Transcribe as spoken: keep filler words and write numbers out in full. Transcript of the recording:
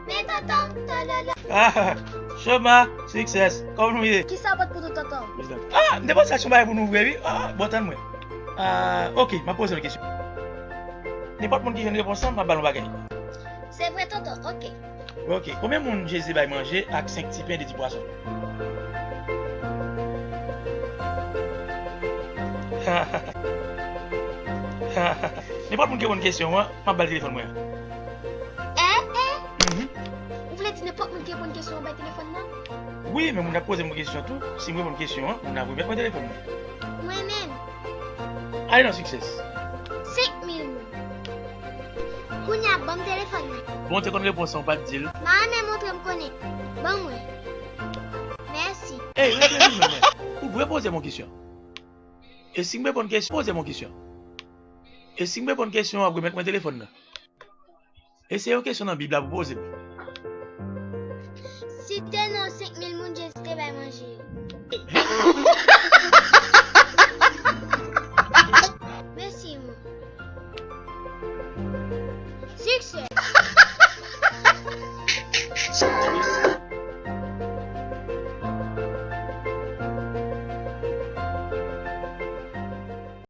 Men tonton, tololo. Ah, Choma, Success, kòman nou ye? Kisa w pot pou nou, tonton? Ah, m te panse se yon bagay pou nou vre, wi. Ah, bon, tann mwen. Ah, ok, m ap poze yon kesyon. Nenpòt moun ki jwenn repons lan, m ap ba l yon bagay. Se vre, tonton, ok. Ok, konbyen moun Jezi te bay manje ak senk ti pen, de ti pwason? Nenpòt moun ki reponn kesyon an, m ap ba l telefòn mwen an. Eh, eh. Mhm. Ou vle di nenpòt moun ki reponn kesyon an bay telefòn nan? Wi, men moun k ap poze m kesyon tou, si m reponn kesyon an, moun nan remèt mwen telefòn mwen. Mwen menm. Ale nan Success. Senk mil moun. Kounye a, ban m telefòn nan. Bon, te konn repons lan, ou pa t di l. M a renmen montre m konnen. Ban mwen. Mèsi. Ey, rete vin mwen. Ou dwe poze m yon kesyon. E si m reponn kesyon, poze m yon kesyon. E si m reponn kesyon, w ap remèt mwen telefòn nan. E se yon kesyon nan Bib la pou poze m. Site non senk mil moun Jezi te bay manje yo.